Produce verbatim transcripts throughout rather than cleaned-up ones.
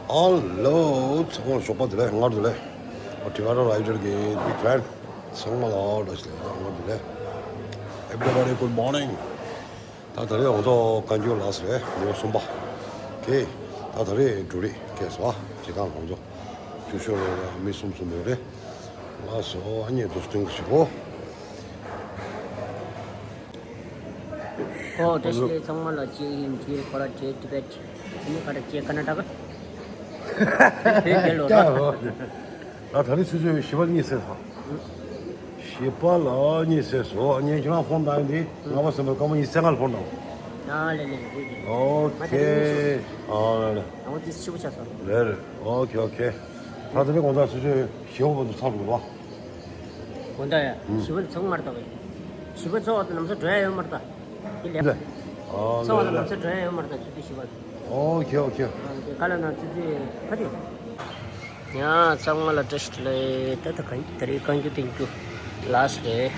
Hello, ཚང་མ་ཞོགས་པ་བདེ་ལེགས། སྔར་བདེ་ལེགས། ཨོ་ཊི་ཝེ་ར་རའི་ཌར་གྱི་བིག་ཕེན་ཚང་མ་ལ་བཀྲ་ཤིས་བདེ་ལེགས། སྔར་བདེ་ལེགས། Everybody, good morning. ད་ད་རེས་ང་ཚོ་བཀའ་འགྱུར་ལགས་རེད། ཉི་མ་གསུམ་པ། ཁེ། ད་ད་རེས་འགྲོ་རེས་ཁེ་སོ། ཇི་ལྟར་ང་ཚོ་ཆུ་ཤོར་ལ་མི་གསུམ་གསུམ་ཡོད་རེད། ལགས་སོ། ཨ་ནི་དུ་སྟོན་གྱི་ཞིག་གོ། ཨོ་བཀྲ་ཤིས་བདེ་ལེགས། ཚང་མ་ལ་ཇེ་ཧིན། ཇེ་ཁོ་ར། ཇེ་ཊི་བེཊ། ཨ་ནི་ག་རེ། ཇེ་ཀར་ན་ཊ་ཀ། བོད་རྒྱལ་ལོ་ར། ད་ད་རེས་ཆུ་ཚོད་བཞི་པ་གཉིད་སད་སོང་། བཞི་པ་ལ་གཉིད་སད་སོང་། ངས་ཁྱེད་རང་ཕོན་བཏང་ཡིན་དེ། ལྔ་པ་སེམས་པར་སྐར་མ་ཉི་ཤུ་རྩ་ལྔ་ལ་ཕོན་བཏང་། ཨ་ལེ་ལེ། ཨོ་ཁེ། ཨ་ལེ་ལེ། ཨོ་དེ་ཆུ་བོ་ཆགས་སོང་། ལེ་རེད། ཨོ་ཁེ་ཨོ་ཁེ། ད་དེ་ནས་དགོང་དག་ཆུ་ཚོད་བཞི་པ་བར་དུ་ཚར་འགྲོ་བ། དགོང་དག་ཡ། བཞི་པ་ཚང་མར་ལྟ་བས། བཞི་པ་ཚོགས་དུ་ནམ་ས་འགྲོ་ཡ་ཡོད་མར་ལྟ། དེ་ལས། ཨ་ཚོགས་དུ་ལེ་ནམ་ས་འགྲོ་ཡ་ཡོད་མར་ལྟ། ཆུ་ཚོད་བཞི་པ། ཨོ་ཁེ་ཨོ་ཁེ། ཨ་དེ་ག་ལ་ན་ཆུ་ཚོད་ཁ་ཅིག་ཡང་ཚང་མ་ལ་བཀྲ་ཤིས་བདེ་ལེགས། ད་ད་ག་ད་རེས་བཀའ་འགྱུར་བསྟན་རྒྱུ་ལགས་རེད།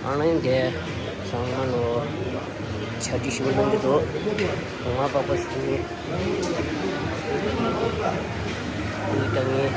ཨ་ནི་དེ་ཚང་མ་ལོ་ཆ་འགྲིག་ཞུ་གནང་གི་འདུག་ང་པགས་པ་ཞུ་ངེས། ངེས་ད་ངེས།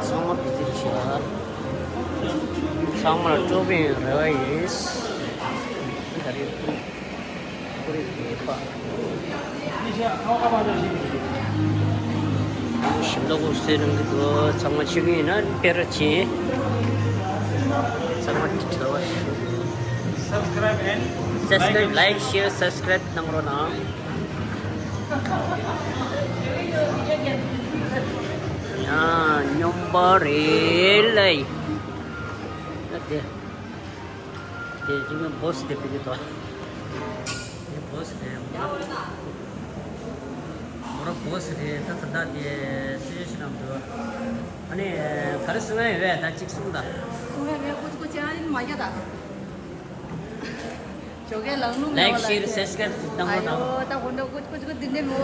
ཚང་མ་བདེ་སྐྱིད་ཆེ། ཚང་མ་ལ་སྤྲོ་པོའི་རེ་བ་ཡིན། ད་རེས་ཁོ་རེ་བདེ་པ། ཞིམ་ལ་ཁུ་སེ་རང་གི་དུ་ཚང་མ་ཆེ་གི་ཡིན་ན་སྤེ་ར་ཆེ། ཚང་མ་བྲེལ་བ་ཞུ། Subscribe, like, share, subscribe གནང་རོགས་གནང་། ཡང་སྙོམས་པ་རེད་ལ། ཡ་དེ་དེ་ཅི་མི་བོ་སི་དེ་ཕི་གི་ཏོ། དེ་བོ་སི་དེ་མོ་ར་བོ་སི་རེད། ད་ད་ད་དེ་སེ་ཤི་རང་འདུག་ཨ་ནི་ག་རེ་གསུང་ཡ་ཡོད། ད་གཅིག་གསུང་ད། གསུང་ཡ་མེད། ཀོ་ཅི་ཀོ་ཅི་ཨ་ནི་མ་རྒྱ་ད། ཇོ་ཁའི་ལང་ལུང་ལེགས་ཤིར་སེ་སི་ཀ་རབ་གནང་རོགས་གནང་། ཨ་ཡོ། ད་གོ་འདྲ་ཀུ་ཀུ་ཀུ་འདི་འདྲ་མོ།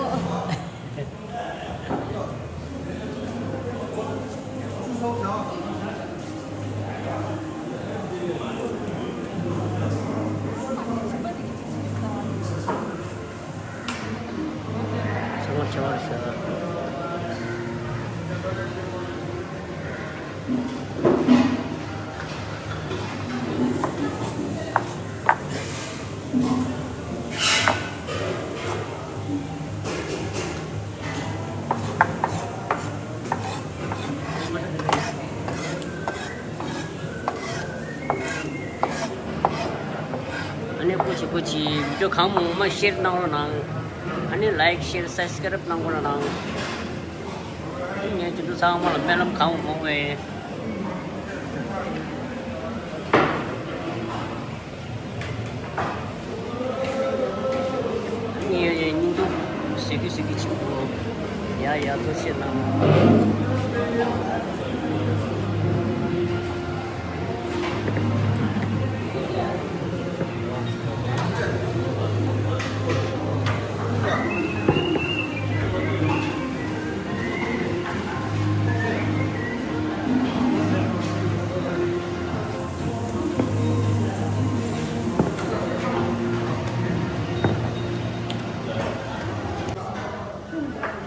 ཆེ་བར་ཆེ་བར་ཤོག་ཨ་ནི་སྐུ་མཁྱེན་སྐུ་མཁྱེན། བི་ཌིའོ་གང་མང་མང་ཤེར་གནང་རོགས་གནང་། ཨ་ནི་ལའིཀ་ཤེར་སབ་སི་ཀ་རབ་གནང་རོགས་གནང་། ངས་ཁྱེད་ཚོ་ཚང་མ་ལ་སྨོན་ལམ་གང་མང་མང་ཡོད། ངས་སྙིང་སྡུག་ཟེར་གི་ཟེར་གི་ཆེན་པོ། ཡ་ཡ་ཐུགས་རྗེ་གནང་།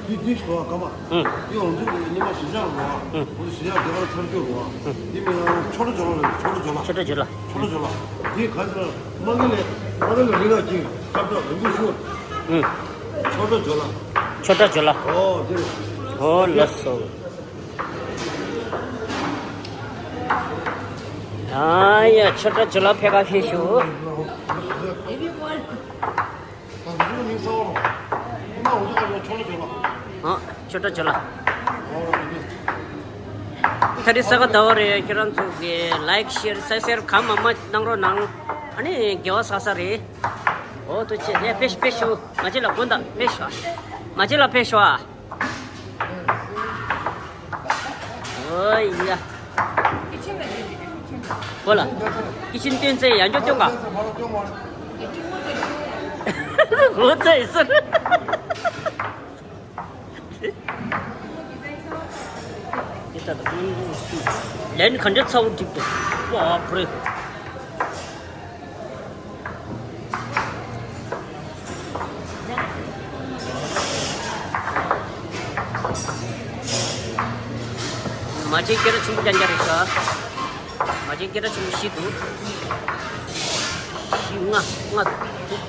འདི་འདི་ཞོགས་ཀ་མ། ཨུ། འདི་ང་ཚོ་གི་ཉི་མ་བཞི་ཆར་རོ། ཨུ། འོ་དེ་བཞི་ཆར་རྒྱ་གར་ཚར་གྱི་རོ། ཨུ། འདི་མིང་ལ་ཆོ་འཕྲུལ་ཇོ་ལ་རེད། ཆོ་འཕྲུལ་ཇོ་ལ། ཆོ་འཕྲུལ་ཇོ་ལ། ཆོ་འཕྲུལ་ཇོ་ལ། འདི་ག་ཚོད་མ་གི་ལས་མ་གི་ལས་རི་ར་གི་ཁབ་ཁབ་རིན་པོ་ཆེ། ཨུ། ཆོ་འཕྲུལ་ཇོ་ལ། ཆོ་འཕྲུལ་ཇོ་ལ། ཨོ་དེ་རེད། ཨོ་ལགས་སོ། ཨ་ཡ། ཆོས་གྲྭ་ཇོ་ལགས་ཕེབས་ཁ་ཕེབས་ཤོག་ཨ། ཆོས་གྲྭ་ཇོ་ལགས། ད་རེས་ས་ག་ཟླ་བ་རེད། ཁྱེད་རང་ཚོ་གི་ལའིཀ་ཤེར་སབ་སི་ཀ་རེབ་གང་མང་མང་གནང་རོགས་གནང་། ཨ་ནི་དགེ་བ་བསགས་ས་རེད། འོ་ཐུགས་རྗེ་ཆེ། ཕེབས་ཕེབས་ཤོག་མ་ཅི་ལ་དགོན་བདག་ཕེབས་ཤོག་མ་ཅི་ལ་ཕེབས་ཤོག་ཨ། ཨོ་ཡ། གོ་ལ། ཀི་ཆེན་སྟོན་ཚེ་ཡང་སྐྱོ་སྟོན་ག་འོ་ཙེ་ཟེར། ལན་ག་འདྲ་ཚ་བོ་འགྲིག་འདུག་ཨ་པྲེ། མ་བྱན་སྐད་གྲགས་ཆེན་པོ་རྐྱང་རྐྱང་རེད་ཤག་མ་བྱན་སྐད་གྲགས་ཆེན་པོ་བཞི་འདུག་བཞི་ལྔ་ལྔ་འདུག་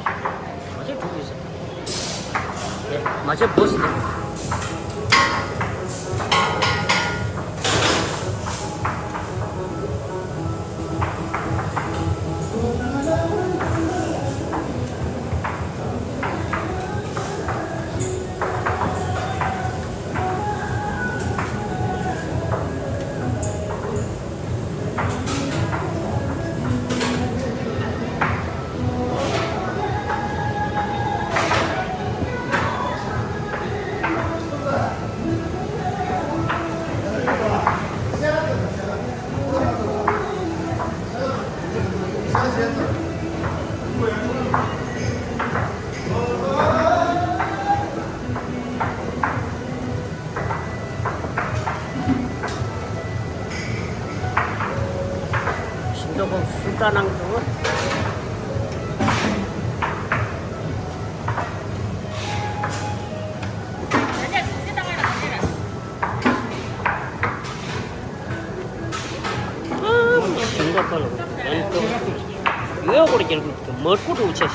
མ་བྱན་དྲུག་ཡོད་ས། མ་བྱན་བོ་ཟེར། ཤིང་ཏོག་ཁོང་སུ་འདྲ་གནང་འདུག་ཤིང་ཏོག་ཁོང་ལ་ཡོད་སྐོར་རྒྱལ་ཁུལ་དུ་མར་ཁུ་འགྲོ་ཆེ།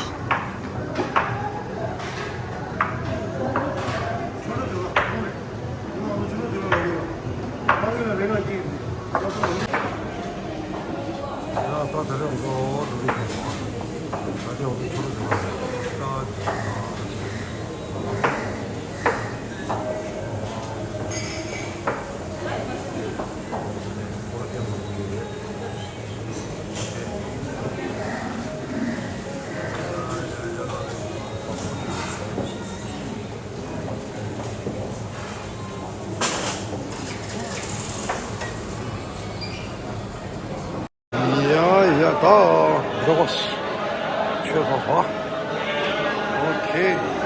ཡ་ཡ། ད་འགྲོ་གོ་ཆོས་ཚོགས་ཚོགས། ཨོ་ཁེ།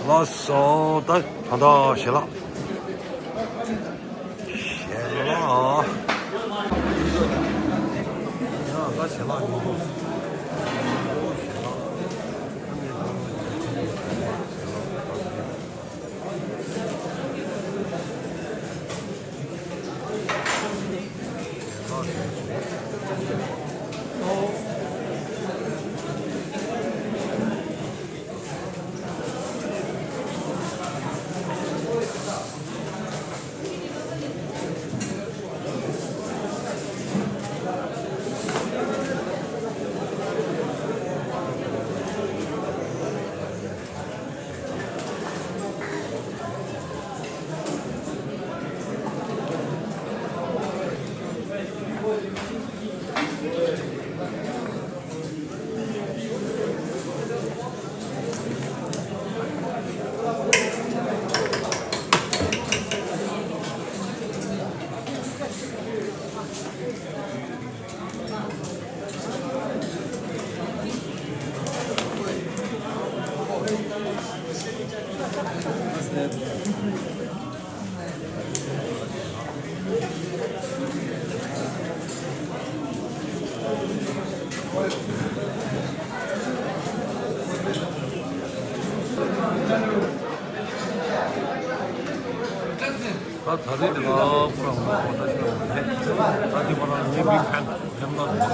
ལགས་སོ། ད་ད་ད་ཞལ་ལག་ཞལ་ལག་ཡ་ད་ཞལ་ལག་ཡོང་དུས། ད་ད་རེས་དེ་ལ་པུ་ར་ཧོ་ད་ད་དེ་པ་ར་ནི་བི་ཕན་ཕན་ལ་ལ།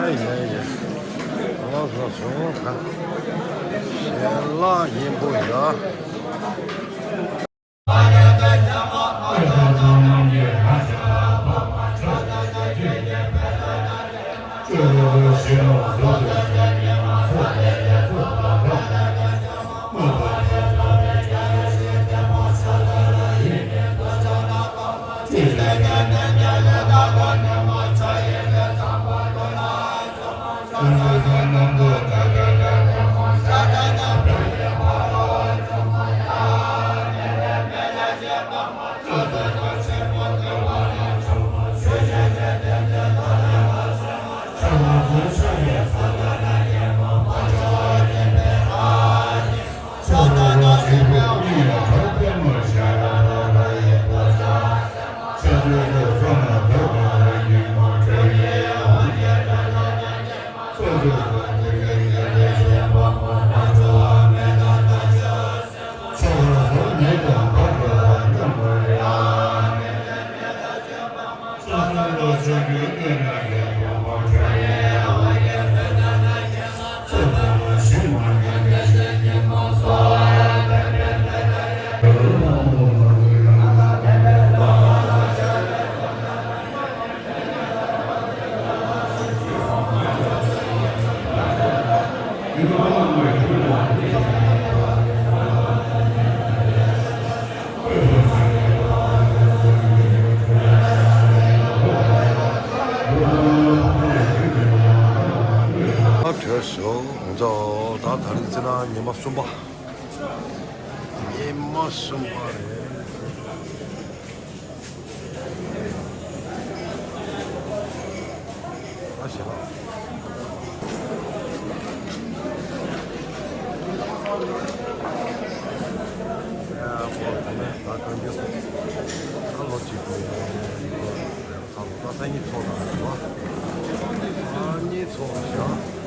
ཡ་ཡ་ཡ། ལགས་སོ། ཞལ་ལག་སྙིང་པོ་ཡ། ཨ་གྲོལ་སོང་། ད་ད་རིང་ཚེ་ན་ཉི་མ་གསུམ་པ། ཉི་མ་གསུམ་པ་རེད། ཨ་ཞེ་ལ། ཡ་ཧོ། ད་ནས་ད་གང་རྒྱུ། ད་ལོ་གཅིག་པུ། ད་ལོ་ད་སང་ཉིན་ཚོགས་ད་རེད་བ། སང་ཉིན་ཚོགས་བཞག་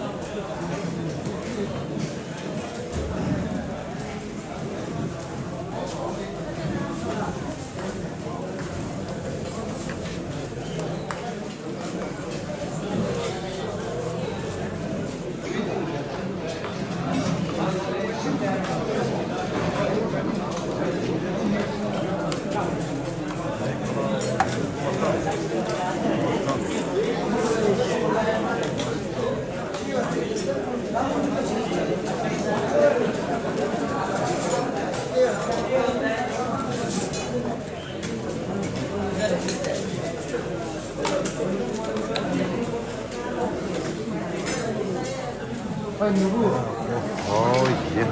ཨོ་ཡེ།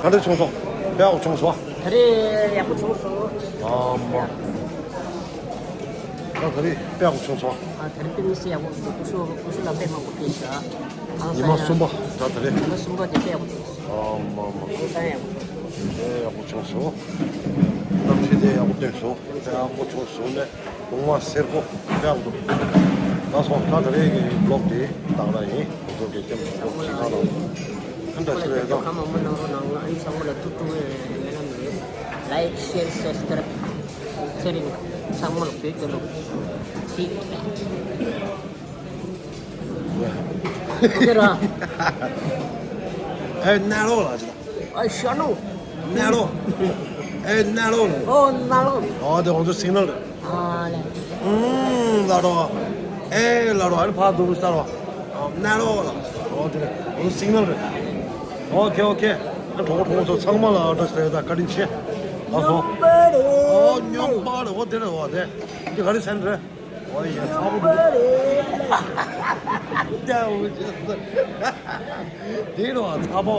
ག་འདྲ་བྱུང་སོང་། དཔེ་ཡག་པོ་བྱུང་སོང་། ད་རེས་ཡག་པོ་བྱུང་སོང་། ཨ་མ། ད་ད་རེས་དཔེ་ཡག་པོ་བྱུང་སོང་། ཨ། ད་རེས་དཔེ་མི་སྲིད་ཡག་པོ་བྱུང་། སྐུ་ཞབས། སྐུ་ཞབས་ལགས་དཔེ་མང་པོ་ཕེབས་ཤག་ཨ། ཉི་མ་གསུམ་པ། ད་ད་རེས་ཉི་མ་གསུམ་པ་དེ་དཔེ་ཡག་པོ་བྱུང་སོང་། ཨ་མ་མ། ཨ། ད་ཡག་པོ་བྱུང་སོང་། དཔེ་ཡག་པོ་བྱུང་སོང་། གནམ་གཤིས་དེ་ཡག་པོ་སྟོན་སོང་། དཔེ་ཡག་པོ་བྱུང་སོང་ནས། ལུང་བ་སེར་པོ་དཔེ་ཡག་པོ་འདུག་ལགས་སོ། ད་ད་རེས་ཀྱི་བི་ལོག་དེ་ད་ག་རང་ཡིན། ང་ཚོ་གི་ཀེམ་ཚོགས་ཁྲི་ཁ་ལ་ཨ་འདྲ་ཞིག་རེད་ད། ཁ་མང་པོ་གནང་རོགས་གནང་། ཨ་ནི་ཚང་མ་ལ་ཐུགས་ཐུགས་སྨོན་ལམ་ཡོད། ལའིཀ་ཤེར་སབ་སི་ཀ་རབ་ཚེ་རིང་། ཚང་མ་ལ་བོད་རྒྱལ་ལོ། ཐིག་ཐིག་ར། ཨེ་ནཱ་རོ་ལ་ཅི། ཨ། ཤ་ནོ། ནཱ་རོ། ཨེ་ནཱ་རོ། ཨོ་ནཱ་རོ། ཨོ་དེ་ང་ཚོ་སིག་ནལ་རེད། ཨ་ལེ། ཨུམ། ལ་རོ། ཨེ་ལ་རོ། ཨ་ནི་ཕར་འདུག་ས་རོ། ཨ། ནཱ་རོ་ལ། ཨོ་དེ་ང་ཚོ་སིག་ནལ་རེད། ཨོ་ཁེ་ཨོ་ཁེ། ཨ། གྲོགས་པོ་གྲོགས་མོ་ཚོ་ཚང་མ་ལ་ཨ་འདྲ་ཞིག་ད་བཀའ་དྲིན་ཆེ། ལགས་སོ། ཨོ་ཉོག་པ་རེད། ཨོ་དེ་རེད། ཨོ་དེ། འདི་ག་རེ་ཟེར་རེད། ཨོ་ཡེ། ཚ་པོ་འདུག་ལྟ་བུ་ཅི་ཟེར། དེ་རུ་ཚ་པོ།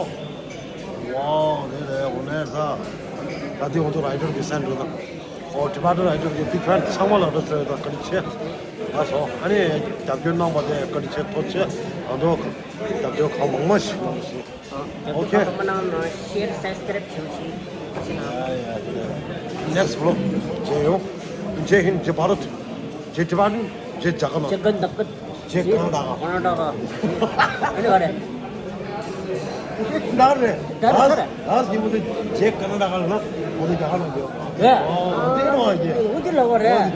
ཝའོ། དེ་རེད། འོ་ནས་ས། ད་དེ་ང་ཚོ་རའི་ཌར་གྱི་སེན་ཊར་དང་། ཨོ་ཊི་པེ་ཊན་རའི་ཌར་གྱི་བིག་ཕེན་ཚང་མ་ལ་འདྲ་ཟེར་དང་བཀའ་དྲིན་ཆེ། ལགས་སོ། ཨ་ནི་རྒྱབ་སྐྱོར་གནང་བ་དེ་བཀའ་དྲིན་ཆེ། ཐུགས་རྗེ་ཆེ། ང་ཚོ་རྒྱབ་སྐྱོར་གང་མང་མང་ཞིག་གནང་རོགས་ཞུ། ཨ། རྒྱབ་སྐྱོར་ཨོ་ཁེ། གང་མང་མང་གནང་། ཤེར་སབ་སི་ཀ་རབ་བྱེད་རོགས་ཞུ། ཡ་ཡ། དེ་ནེག་སི་ཊི་བི་ལོག་མཇལ་ཡོང་། ཇེ་ཧིན། ཇེ་བྷ་རད། ཇེ་ཊི་བེ་ཊན། ཇེ་ཇ་ཀར་ནཱ་ཊ། ཇེ་ཀར་ནཱ་ཊ་ཀ། ཇེ་ཀར་ནཱ་ཊ་ཀ། ཀར་ནཱ་ཊ་ཀ། ཨ་ནི་ག་རེ། ད་རེ་ད་རེ། ད་རེ་ད་རེ་ཡིན་པོ་དེ། ཇེ་ཀར་ནཱ་ཊ་ཀ་ལ་ན་འོ་དེ་རྒྱ་གར་ནང་ཡོད་རེད། ཨོ་དེ་རེད་པ། ཨོ་དེ་ལ་བ་རེད།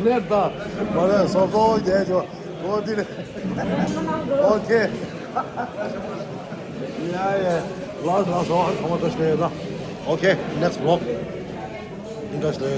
ནས་ད་མ་རེད། སོ་སོ་རྒྱལ་ཆོ། ཨོ་དེ་རེད། ཨོ་ཁེ། ཡ་ཡ། ལགས་ལགས་སོ། ཨ་ཚང་མ་བཀྲ་ཤིས་བདེ་ལེགས། ཨོ་ཁེ། ནེག་སི་ཊི་བི་ལོག་ཨ་འདྲ་ཞིག་ལ།